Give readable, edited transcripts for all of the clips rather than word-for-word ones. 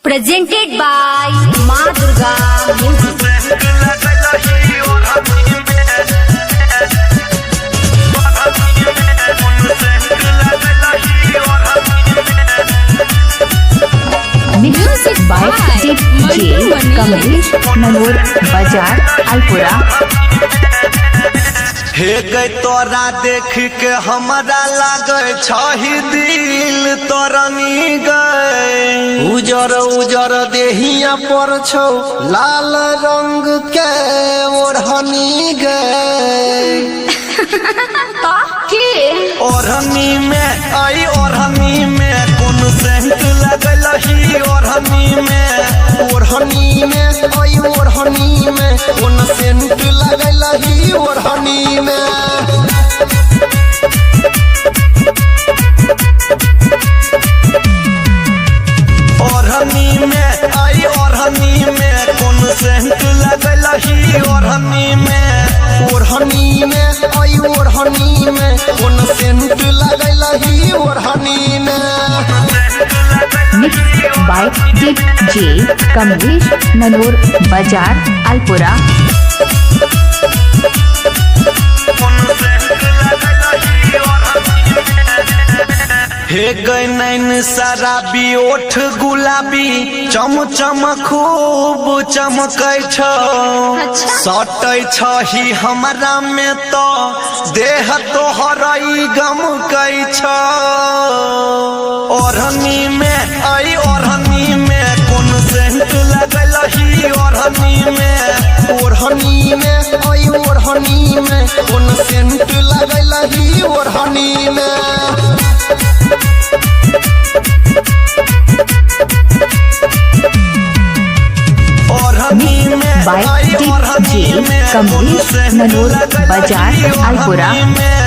Presented by Ma Durga Music. Mix by DJ Kamlesh, Nanoor Bazar, Alpura. हे गई तोरा देख के हमरा लागै छही दिल तोरनी गए। उजर उजर देहिया पर छौ लाल रंग के ओढ़नी गे। के ओढ़नी में आई ओढ़नी में कोन सेंट लगल ही ओढ़नी में। ओढ़नी में आई ओढ़नी में कोन सेंट लगल ही ओढ़नी में। ओढ़नी में आई ओढ़नी में कोन सेंट लगल ही ओढ़नी में। ओढ़नी में आई ओढ़नी में कोन सेंट लगल ही ओढ़नी में। Mix by DJ Kamlesh, Nanoor Bazar, Alpura. हे गई नैन शराबी ओठ गुलाबी चम चम खूब चमकै छौ। सटै छही हमरा में तो देह तोहर ई गमकै छौ। ओढ़नी में आई ओढ़नी में कोन सेंट लगल ही ओढ़नी में। ओढ़नी में आई ओढ़नी में कोन सेंट लगल ही ओढ़नी में। ओढ़नी में by I ओढ़नी DJ में कोन कमलेश, सेंट ननूर लगल बाजार, ही अलपुरा। ओढ़नी में।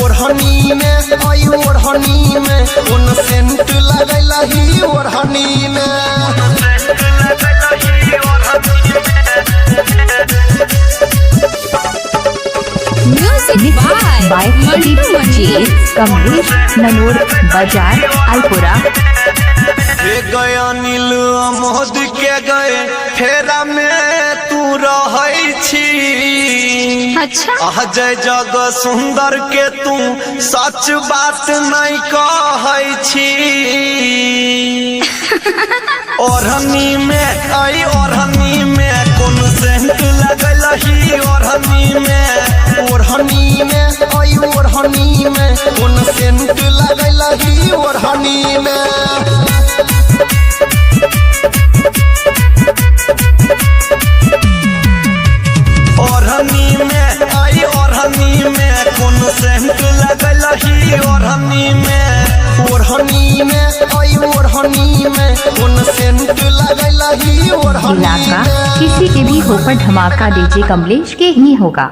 ओढ़नी में आई ओढ़नी में कोन सेंट लगल ही ओढ़नी में। Music mix by by Mantu DJ Manish. Kamlesh, Nanoor Bazar, Alpura. हे गए अनिल अमोद के गए फेरा में तू रहै छी। अच्छा। आह जय जग सुंदर के तू सच बात नहीं कहै छी। ओढ़नी में आई ओढ़नी में कोन सेंट लगल ही ओढ़नी में। ओढ़नी में आई ओढ़नी में कोन सेंट लगल ही ओढ़नी में। ओढ़नी में आई ओढ़नी में कोन सेंट लगल ही ओढ़नी में। ओढ़नी में आई ओढ़नी में कोन सेंट लगल ही ओढ़नी इलाका में। किसी के भी होकर धमाका डीजे कमलेश के ही होगा।